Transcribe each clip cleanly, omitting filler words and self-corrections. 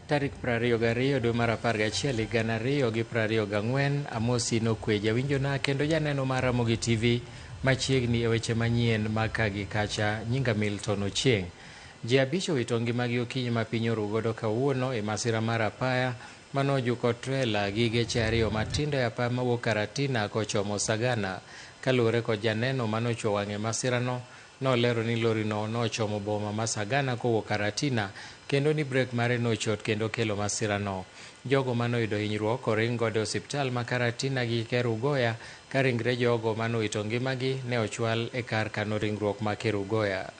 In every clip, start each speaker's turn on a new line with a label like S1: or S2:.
S1: Tarik 22 dwe mar 11 higa 2024, amosi nokwe jawinjona kendo janeno mar Ramogi TV machiegni e weche manyien mag ka gi kacha. Nyinga Milton Ochieng'. Ji abich owito ngimagi okinyi ma piny oru godo kawuono e masira mar apaya mane ojuko trela gi geche ariyo matindo e apaya mawuok Karatina kochomo Sagana. Kaluwore kod janeno mane ochuo wang'e e masirano, nolero ni lorino nochomo boma ma Sagana kowuok Karatina kendo ni brek mare nochot kendo kelo masirano. Jogo mane oyudo hinyruok oring godo e osiptal ma Karatina gi Kerugoya ka ringre jogo mane owito ngimagi ne ochwal e kar kano ringruok ma Kerugoya.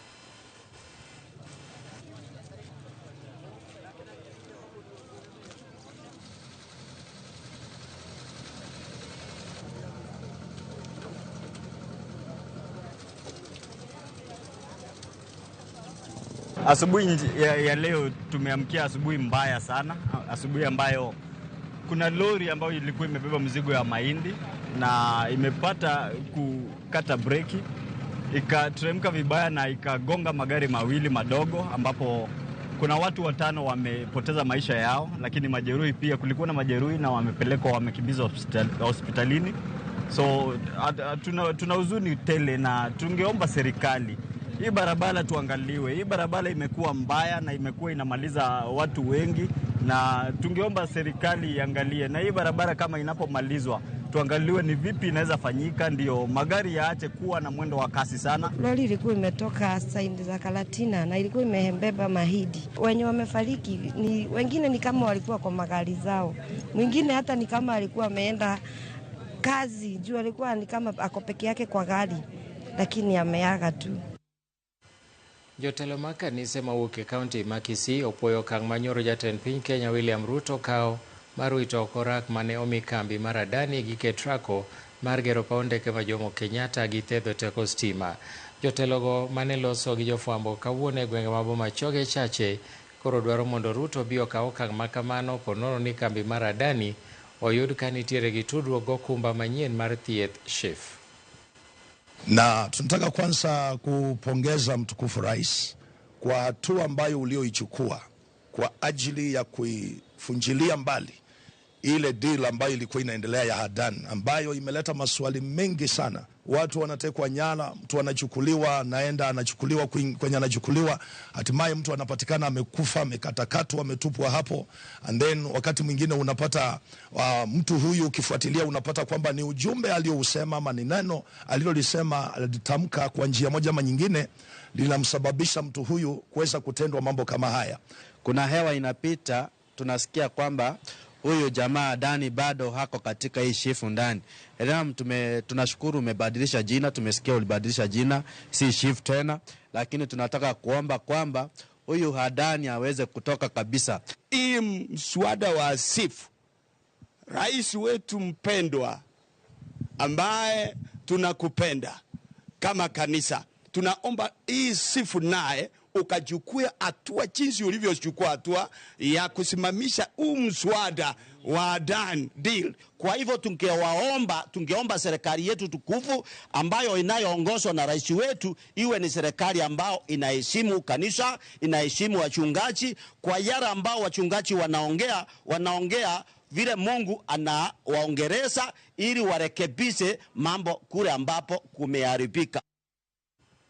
S2: Asubuhi ya leo tumeamkia asubuhi mbaya sana, asubuhi ambayo kuna lori ambayo ilikuwa imebeba mzigo ya mahindi na imepata kukata breki ikateremka vibaya na ikagonga magari mawili madogo, ambapo kuna watu watano wamepoteza maisha yao, lakini majeruhi pia, kulikuwa na majeruhi na wamepelekwa, wamekimbizwa hospitalini. So tuna huzuni tele na tungeomba serikali hii barabara tuangaliwe. Hii barabara imekuwa mbaya na imekuwa inamaliza watu wengi, na tungeomba serikali iangalie, na hii barabara kama inapomalizwa tuangaliwe ni vipi inaweza fanyika ndio magari yaache kuwa na mwendo wa kasi sana.
S3: Lori ilikuwa imetoka saidi za Karatina na ilikuwa imebeba mahindi. Wenye wamefariki ni wengine ni kama walikuwa kwa magari zao, mwingine hata ni kama alikuwa ameenda kazi juu alikuwa ni kama ako peke yake kwa gari, lakini ameaga tu.
S1: Jotelo mag kanise mawuok e kaunti ma Kisii opuoyo okang' ma nyoro jatend piny Kenya William Ruto kawo mar wito oko rak mane omi kambi mar Adani gi Ketraco mar gero paw ndeke ma Jomo Kenyatta gi thedho teko stima. Jotelogo mane loso gi jofwambo kawuono e gwenge ma Bomachoge Chache koro dwaro mondo Ruto obi okaw okang' ma kamano ponono ni kambi mar Adani oyud ka nitiere gi tudruok gokumba manyien mar thieth SHIF.
S4: Na tunataka kwanza kupongeza mtukufu rais kwa hatua ambayo ulioichukua kwa ajili ya kuifunjilia mbali ile deal ambayo ilikuwa inaendelea ya Hadan ambayo imeleta maswali mengi sana. Watu wanatekwa nyara, mtu anachukuliwa, anaenda anachukuliwa kwenye anachukuliwa, hatimaye mtu anapatikana amekufa, amekatakatwa, ametupwa hapo. And then wakati mwingine unapata mtu huyu ukifuatilia unapata kwamba ni ujumbe aliousema ama ni neno alilolisema, alitamka kwa njia moja ama nyingine linamsababisha mtu huyu kuweza kutendwa mambo kama haya.
S5: Kuna hewa inapita, tunasikia kwamba huyu jamaa Adani bado hako katika hii shifu ndani. Tunashukuru umebadilisha jina, tumesikia ulibadilisha jina, si shifu tena, lakini tunataka kuomba kwamba huyu Adani aweze kutoka kabisa.
S6: Hii mswada wa SHIF, rais wetu mpendwa ambaye tunakupenda kama kanisa, tunaomba hii SHIF naye ukachukua hatua jinsi ulivyochukua hatua ya kusimamisha huu mswada wa Adani deal.
S7: Kwa hivyo tungeomba serikali yetu tukufu ambayo inayoongozwa na rais wetu iwe ni serikali ambayo inaheshimu kanisa, inaheshimu wachungaji. Kwa yale ambao wachungaji wanaongea, wanaongea vile Mungu anawaongereza ili warekebishe mambo kule ambapo kumeharibika.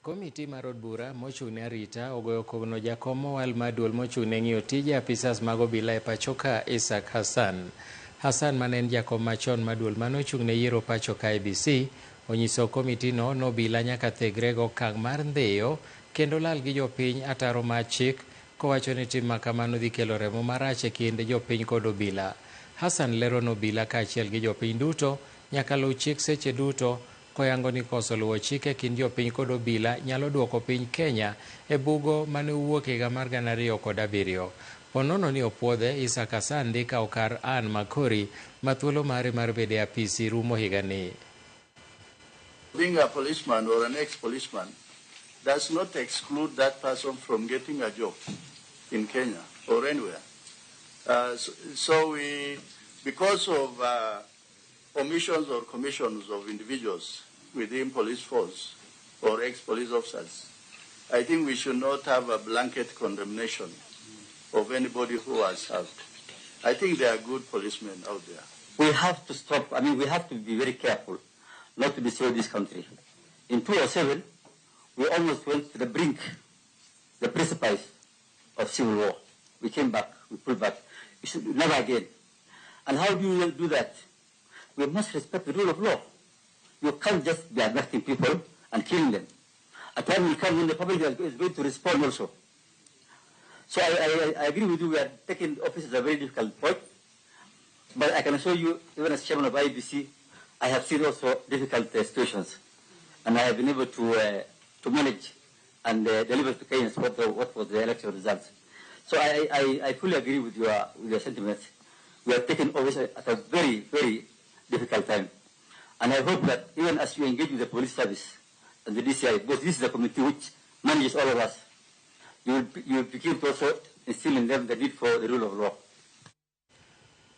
S1: Komiti mar od bura mochung' ne arita ogoyo kogno jakom mowal mar duol mochung' ne ng'iyo tije apisas mag obila e pacho ka Isaac Hassan. Hassan mane en jakom machon mar duol mane ochung' ne yiero pacho ka IEBC onyiso komitino ni obila nyaka thegre go okang' mar ndhiyo kendo lal gi jopiny ataro mar chik kowacho ni tim makamano dhi kelo remo marach e kind jopiny kod obila. Hassan lero ni obila kaachiel gi jopiny duto nyaka luw chik seche duto koyango ni koso luwo chik e kind jopiny kod obila nyalo duoko piny Kenya e bugo mane owuok higa mar 2007. Ponono ni opuodhe, Isaac Hassan dhi kawo kar Ann Makori ma thuolo mare mar bedo e apisi rumo higani.
S8: Being a policeman or an ex-policeman does not exclude that person from getting a job in Kenya or anywhere. So we, because of omissions or commissions of individuals within police force or ex-police officers, I think we should not have a blanket condemnation of anybody who has served. I think there are good policemen out there.
S9: We have to stop. I mean, we have to be very careful not to destroy this country. In 2007, we almost went to the brink, the precipice of civil war. We came back, we pulled back. We should never again. And how do you do that? We must respect the rule of law. You can't just be abducting people and killing them. A time will come when the public is going to respond also. So I agree with you, we are taking office at a very difficult point. But I can assure you, even as chairman of IEBC, I have seen also difficult situations. And I have been able to manage and deliver to Kenyans what was the election results. So I fully agree with your sentiments. We are taking office at a very, very difficult time. And I hope that even as you engage with the police service and the DCI, because this is a committee which manages all of us, you will begin to also instill in them the need for the rule of law.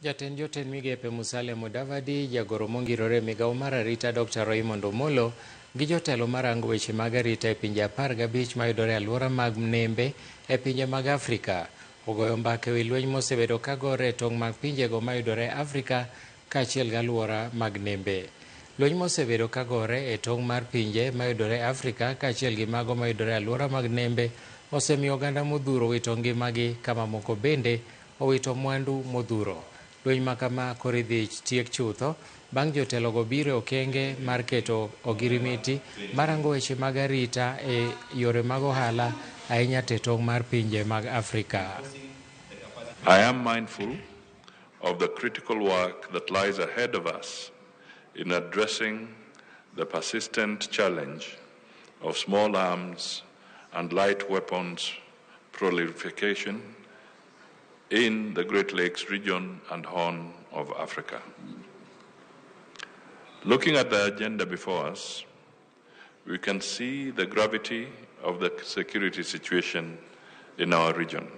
S1: Jatend jotend migepe Musalia Mudavadi, jagoro mongirore migawo mar arita Dr. Raymond Omolo gi jotelo marango weche mag arita e pinje 15 mayudore e alwora mag Nembe e pinje mag Afrika ogoyo mbaka ewi lweny mosebedo kagore e tong' mag pinjego mayudore Afrika kaachiel gi alwora mag Nembe. Lweny mosebedo kagore e tong' mar pinje mayudore Afrika kaachiel gi mago mayudore e alwora mag Nembe osemiyo oganda modhuro wito ngimagi kama moko bende owito mwandu modhuro. Lweny makama koro idhi tiek chutho bang' jotelogo biro e okenge mar keto ogirimiti marango weche mag arita e yore mag ohala ahinya e tong' mar pinje mag Afrika.
S10: I am mindful of the critical work that lies ahead of us in addressing the persistent challenge of small arms and light weapons proliferation in the Great Lakes region and Horn of Africa. Looking at the agenda before us, we can see the gravity of the security situation in our region.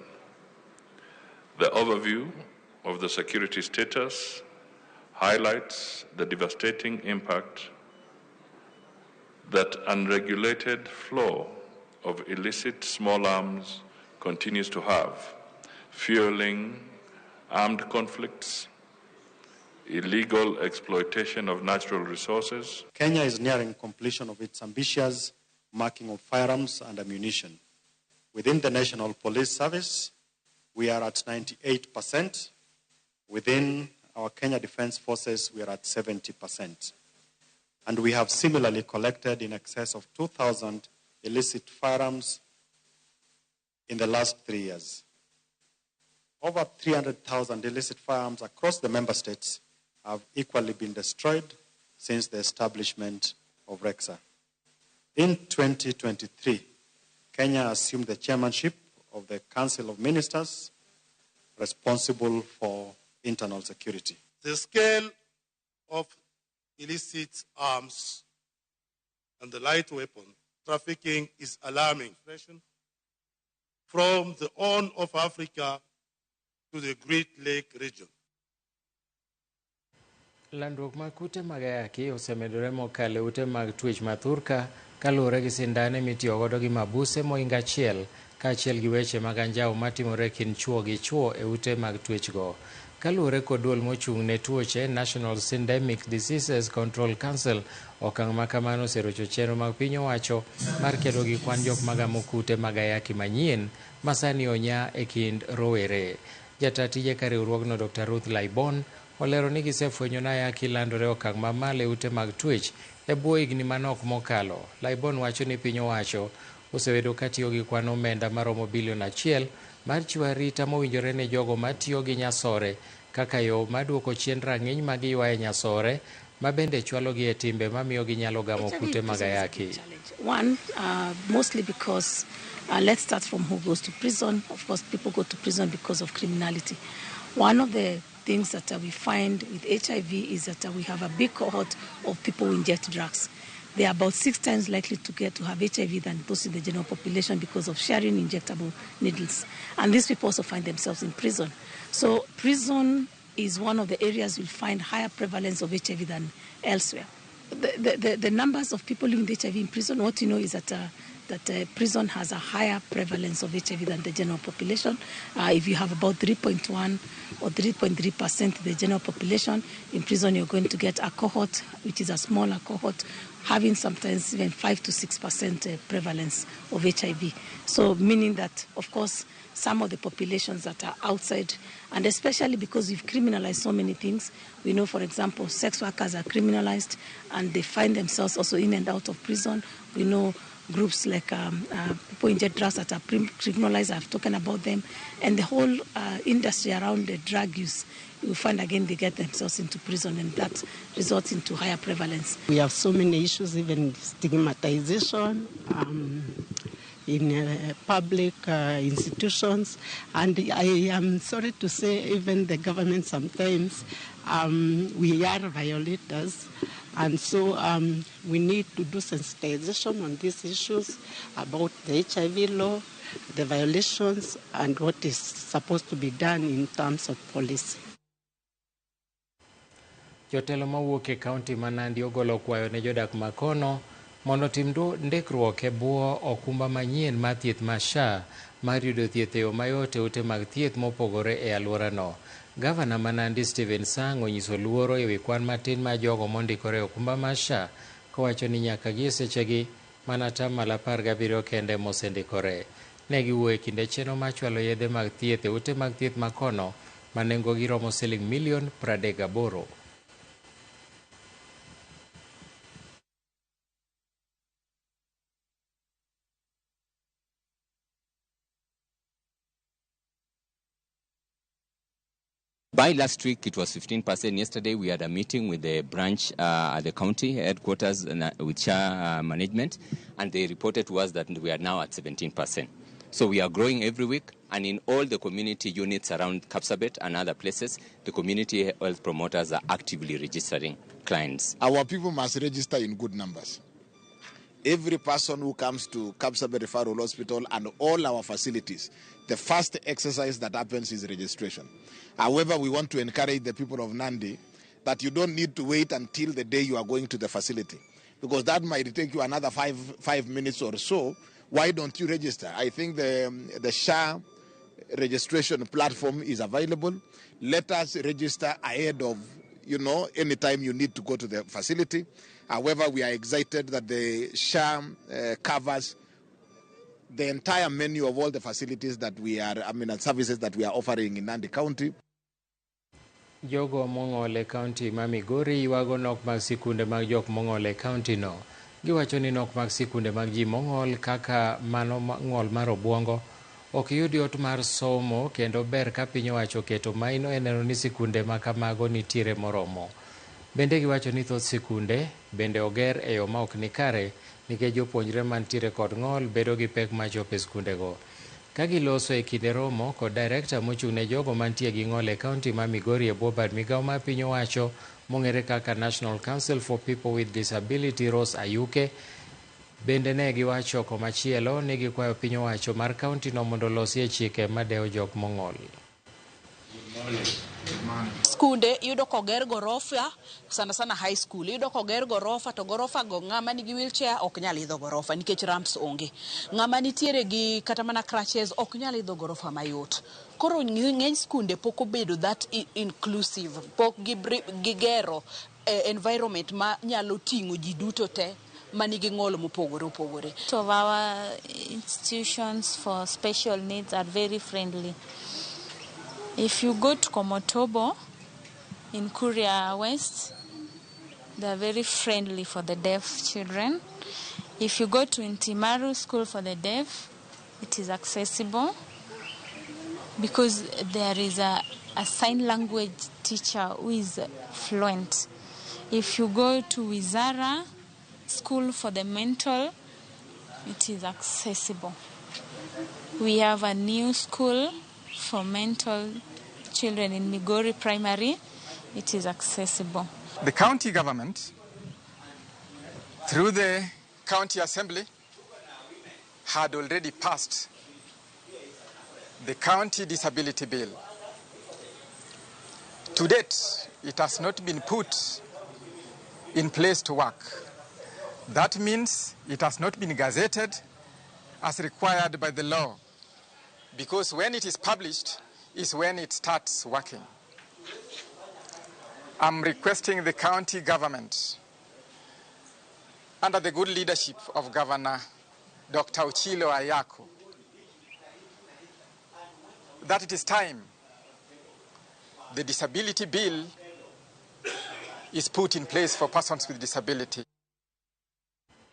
S10: The overview of the security status highlights the devastating impact that unregulated flow of illicit small arms continues to have, fueling armed conflicts, illegal exploitation of natural resources.
S11: Kenya is nearing completion of its ambitious marking of firearms and ammunition. Within the National Police Service, we are at 98%. Within our Kenya Defence Forces, we are at 70%. And we have similarly collected in excess of 2,000 illicit firearms in the last 3 years. Over 300,000 illicit firearms across the member states have equally been destroyed since the establishment of RECSA. In 2023, Kenya assumed the chairmanship of the Council of Ministers responsible for internal security.
S12: The scale of illicit arms and the light weapon trafficking is alarming. From the Horn of Africa to the Great Lake region.
S1: Landruok mag kute mag ayaki osemedore mokalo e ute mag twech ma thurka kaluwore gi sindane mitiyo godo gi mabuse mohingo achiel kaachiel gi weche mag anjawo matimore e kind chuo gi chuo e ute mag twechgo. Kaluwore kod duol mochung' ne tuoche National Syndemic Diseases Control Council, okang' ma kamano oserocho chenro mag piny owacho mar kedo gi kwan jok magamo kute mag ayaki manyien ma sani onya e kind rowere. Jata tije ka riwruogno Dr. Ruth Laibon olero ni gisefwenyo ni ayaki landore okang' mamalo e ute mag twech e bwo higni manok mokalo. Laibon wacho ni piny owacho osebedo katiyo gi kwan omenda maromo bilion 1 mar chiwo arita mowinjore ne jogo matiyo gi nyasore kaka yo mar duoko chien rang'iny ma giywaye nyasore ma bende chwalogi e timbe mamiyo ginyalo gamo kute mag ayaki.
S13: One, mostly because let's start from who goes to prison. Of course, people go to prison because of criminality. One of the things that we find with HIV is that we have a big cohort of people who inject drugs. They are about 6 times likely to get to have HIV than those in the general population because of sharing injectable needles. And these people also find themselves in prison. So prison is one of the areas you'll find higher prevalence of HIV than elsewhere. The numbers of people living with HIV in prison, what you know is that prison has a higher prevalence of HIV than the general population. If you have about 3.1 or 3.3% of the general population, in prison you're going to get a cohort, which is a smaller cohort, having sometimes even 5 to 6% prevalence of HIV. So meaning that, of course, some of the populations that are outside, and especially because we've criminalized so many things. We know, for example, sex workers are criminalized and they find themselves also in and out of prison. We know groups like people inject drugs that are criminalized, I've talked about them, and the whole industry around the drug use, you find again they get themselves into prison, and that results into higher prevalence.
S14: We have so many issues, even stigmatization in public institutions, and I am sorry to say even the government sometimes, we are violators, and so we need to do sensitization on these issues about the HIV law, the violations, and what is supposed to be done in terms of policy.
S1: Jotelo mawuok e kaunti ma Nandi ogolo kwayo ne jodak makono mondo otim ndikruok e bwo okumba manyien mar thieth mar SHA mar yudo thieth e yo mayot e ute mag thieth mopogore e alworano. Gavana ma Nandi Stephen Sang onyiso luoro ewi kwan matin mar jogo mondikore e okumba mar SHA kowacho ni nyaka gi e sechegi mana 17% kende mosendikore. Ne giwuoyo e kinde chenro mar chwalo yedhe mag thieth e ute mag thieth makono ma nengogi romo siling milion 38.
S15: By last week, it was 15%. Yesterday, we had a meeting with the branch at the county headquarters with SHA management, and they reported to us that we are now at 17%. So we are growing every week, and in all the community units around Kapsabet and other places, the community health promoters are actively registering clients.
S16: Our people must register in good numbers. Every person who comes to Kapsabet Referral Hospital and all our facilities, the first exercise that happens is registration. However, we want to encourage the people of Nandi that you don't need to wait until the day you are going to the facility, because that might take you another five minutes or so. Why don't you register? I think the SHA registration platform is available. Let us register ahead of, any time you need to go to the facility. However, we are excited that the SHA covers the entire menu of all the facilities that we are, and services that we are offering in Nandi County.
S1: Jogo mong'ol e kaunti ma Migori ywago nok mag sikunde mag jok mong'ol e kaunti no. Giwacho ni nok mag sikunde mag ji mong'ol kaka mano ng'ol mar obuongo ok yud yot mar somo, kendo ber ka piny owacho oketo maino e neno ni sikunde ma kamago nitiere moromo. Bende giwacho ni thoth sikunde bende oger e yo ma ok ni kare nikech jopuonjre mantiere kod ng'ol bedo gi pek mar chopo e sikundego. Ka giloso e kinde romo kod direkta mochung' ne jogo mantie gi ng'ol e kaunti ma Migori e bwo bad migawo mar piny owacho mong'ere kaka National Council for People with Disability, Rose Ayuke, bende ne giwacho komachielo ni gikwayo piny owacho mar kaunti no mondo olosie chike madewo jok mong'ol.
S17: Skunde iyudo koger gorofa, sana sana high school iyudo koger gorofa, to gorofa go ng'ama nigi wheelchair ok nyal idho gorofa nikech ramps onge. Ng'ama nitiere gi kata mana crutches ok nyal idho gorofa mayot. Koro ng'eny skunde pok obedo that inclusive, pok gigero environment ma nyalo ting'o ji duto te manigi ng'ol mopogore opogore.
S18: Of our institutions for special needs are very friendly. If you go to Komotobo in Kuria West, they are very friendly for the deaf children. If you go to Intimaru School for the Deaf, it is accessible because there is a sign language teacher who is fluent. If you go to Wizara School for the Mental, it is accessible. We have a new school for mental children in Migori Primary. It is accessible.
S19: The county government, through the county assembly, had already passed the county disability bill. To date, it has not been put in place to work. That means it has not been gazetted as required by the law, because when it is published is when it starts working. I'm requesting the county government, under the good leadership of Governor Dr. Ochilo Ayako, that it is time the disability bill is put in place for persons with disability.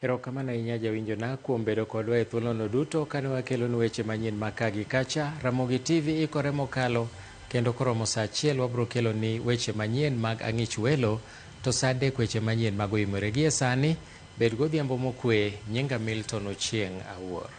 S1: Erokamano ahinya jawinjona kuom bedo kodwa e thuolono duto kane wakelonu weche manyien ma ka gi kacha. Ramogi TV ikore mokalo kendo koromo saa achiel wabiro keloni weche manyien mag ang'ich welo to saa adek weche manyien mag oimore. Gie sani bed godhiambo mokwe. Nyinga Milton Ochieng' Awuor.